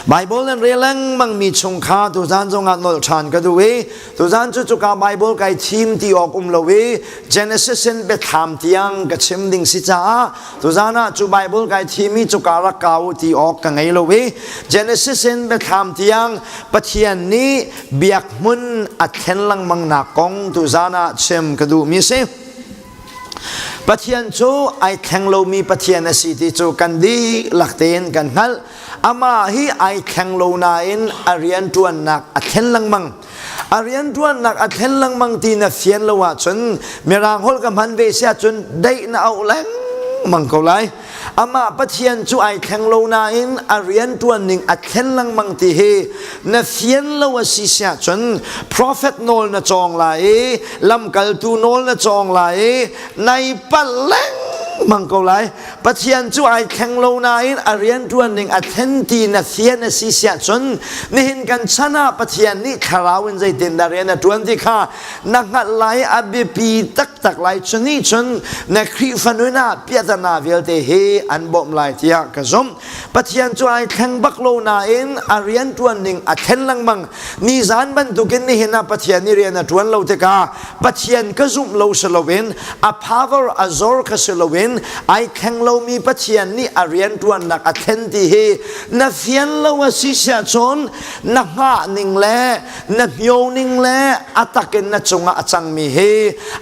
Bible nan rel lengmang mi chung kha tuzan zongah nolh ṭhan ka duh i tuzan cu cuka Bible kai thim ti awk um lo i Genesis in biathlam tiang ka chim ding si caah tuzan ah cu Bible kai thim i cuka rak kau ti awk ka ngei lo i Genesis in biathlam tiang Pathian nih biak hmun a thlen lengmang nak kong tuzan ah chim ka duh mi si. Pathian cu ai thleng lomi Pathian a si ti cu kan dihlak tein kan hngalh. Amah hi ai thleng lo nain a rianṭuannak a thlen lengmang. A rianṭuannak a thlen lengmang ti na fian lo ahcun Mirang holh ka hman ve si ahcun deih na auh lengmang ko lai. Amah Pathian cu ai thleng lo nain a rianṭuan ning a thlen lengmang ti hi na fian lo a si siah cun prophet nawl na cawng lai i lamkaltu nawl na cawng lai i nai palh lengmang ko lai. Pathian cu ai thleng lo nain a rianṭuan ning a thlen ti na fian a si siah cun nihin kan chan ah Pathian nih thlarau in zeitindah rian a ṭuan ti kha na hngalh lai a biapi taktak lai cu nih cun na Khrihfa nun ah piahtana vialte hi an bawmh lai tiah ka zumh Pathian cu ai thleng bak lo nain a rian ṭuan ning a thlen lengmang nizan bantukin nihin ah Pathian nih rian a ṭuan lo tikah Pathian ka zumh lo si loin a power a zor kha si loin ai thleng lomi Pathian nih a rian ṭuannak a thlen ti hi na fian lo a si siah cun na hngah ning le na hmio ning le a takin na cungah a cangmi hi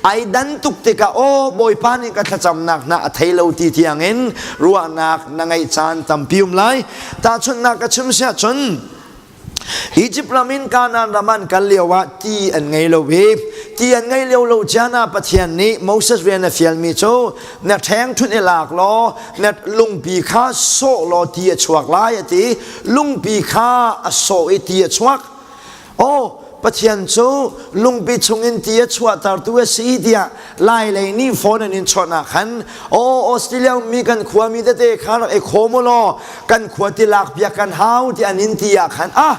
ai dan tuk tikah aw Bawipa nih ka thlacamnak hna a thei lo ti tiangin ruahnak na ngeih caan tampi um lai tahchunhnak ka chim siah cun Egypt ram in Kanaan ram an kal lio ah ti an ngei lo i ti an ngei lio lo caan ah Pathian nih Moses rian a fialmi cu na ṭheng ṭhunh i lak law na lungpi kha sawh law ti a chuak lai a ti lungpi kha a sawh i ti a chuak aw Pathian cu lungpi chungin ti a chuahtertu a si tiah lai lei nih phone an in chawnh ah khan aw Australia mi kan khua mi tete kha rak i khawm u law kan khua ti lak piak kan hau ti an in ti ah khan ah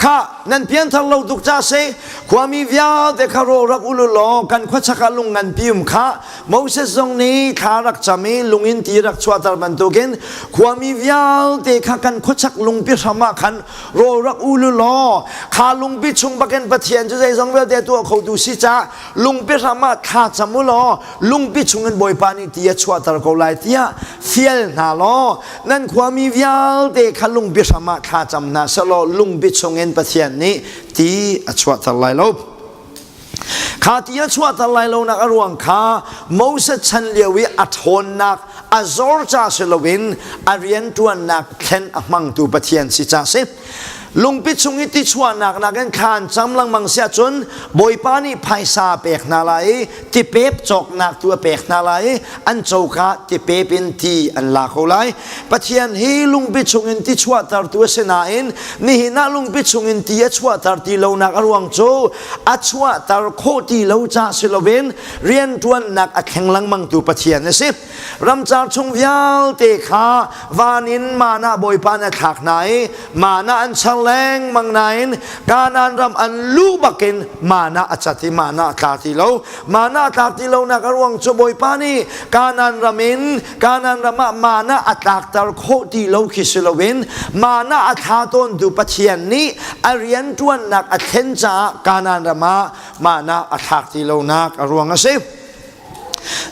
kha nan pianthar lo tuk ca si khuami vialte kha ro rak ulu law kan khua chak ah lung nganpi um kha Moses zong nih thla rak cam i lungin ti rak chuahter bantukin khuami vialte kha kan khuachak lungpi hram ah khan rawl rak ulu law kha lungpi chung bakin Pathian cu zeizong vialte tuah khotu si caah lungpi hram ah thla cam u law lungpi chungin Bawipa nih ti a chuahter ko lai tiah fial hna law nan khuami vialte kha lungpi hram ah thla cam hna selaw lungpi chungin Pathian nih ti a chuahter lai lo. Kha ti a chuahter lai lonak a ruang kha Moses chan lio i a ṭhawnnak a zor ca si loin a rianṭuannak thlen a hmangtu Pathian si ca si. Lungpi chung i ti chuahnak nakin khaan cam lengmang si ahcun Bawipa nih phaisa a pek hna lai i tipep cawknak tu a pek hna lai i an coka tipep in ti an la ko lai. Pathian hi lungpi chungin ti chuahtertu a si nain nihin ah lungpi chungin ti a chuahter ti lonak a ruang cu a chuahter khawh ti lo ca si loin rianṭuannak a thleng lengmangtu Pathian a si. Ramcar chung vialte kha van in mana Bawipa na thlak hna i mana an char lengmang nain Kanaan ram an luh bakin mana a cat i mana a tla ti lo. Mana a tlak ti lonak a ruang cu Bawipa nih Kanaan ram in Kanaan ram ah mana a tlakter khawh ti lo khi si loin mana a thla tawntu Pathian nih a rianṭuannak a thlen caah Kanaan ram ah mana a thlak ti lonak a ruang a si.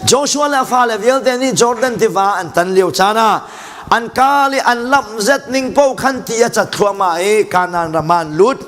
Joshua le a fale vialte nih Jordan tiva an tan lio caan ah an kal i an lamh zet ning paoh khan ti a cat thluahmah i Kanaan ram ah an lut.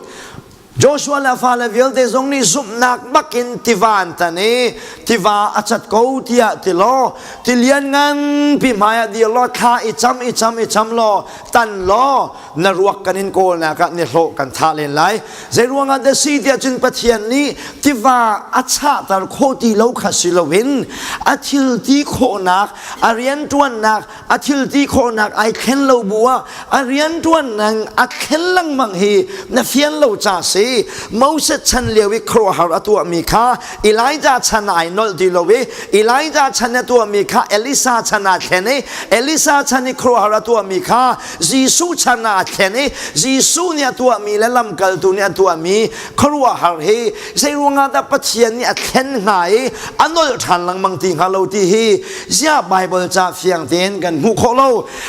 Joshua le a fale vialte zong nih zumhnak bakin tiva an tan i tiva a cat ko tiah ti law tilian nganpi hmaiah dir law thla i cam i cam i cam law tan law na ruak kan in kawlnak ah nihlawh kan thah len lai zei ruangah dah si tiah cun Pathian nih tiva a chahter khawh ti lo kha si loin a thil ti khawhnak a rianṭuannak a thil ti khawhnak ai thlen lo bu ah a rianṭuan nang a thlen lengmang hi na fian lo ca si. hi Moses chan lio i khuaruahhar a tuahmi kha Elijah chan ah ai nolh ti lo i Elijah chan a tuahmi kha Elisa chan ah thlen i Elisa chan i khuaruahhar a tuahmi kha Jesuh chan ah a thlen i Jesuh nih a tuahmi le lamkaltu nih an tuahmi khuaruahhar hi zei ruangah dah Pathian nih a thlen hnga i a nolh ṭhan lengmang ti hnga lo ti hi ziah Baibal ca fiang tein kan hmuh khawh lo.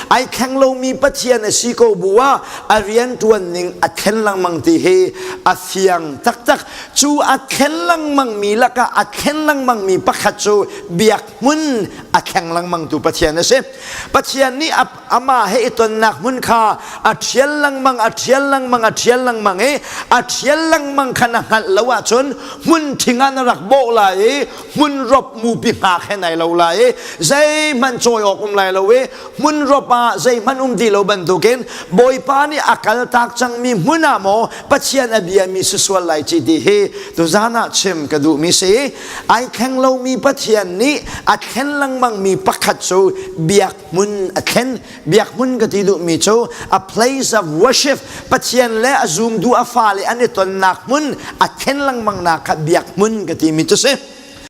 Ai thleng lomi Pathian a si ko bu ah a rian ṭuan ning a thlen lengmang ti hi a fiang taktak. Cu a thlen lengmang mi lakah a thlen lengmang mi pakhat cu biak hmun a thleng lengmang tu Pathian a si. Pathian nih amah he i tonnak hmun kha a ṭhial lengmang, a ṭhial lengmang, a ṭhial lengmang i a ṭhial lengmang kha na hngalh lo ahcun hmun ṭhing ah na rak bawh lai i hmun rop mupi hngak he nai lo lai i zeihmanh cawi awk um lai lo i hmun rop ah zeihmanh um ti lo bantukin Bawipa nih a kaltak cangmi hmun ah maw Pathian a biami si sual lai ci ti hi tuzan ah chim ka duhmi si. Ai thleng lomi Pathian nih a thlen lengmangmi pakhat cu biak hmun a thlen. Biak hmun ka ti duhmi cu a place of worship, Pathian le a zumtu a fale an i tonnak hmun a thlen lengmangnak kha biak hmun ka timi cu si.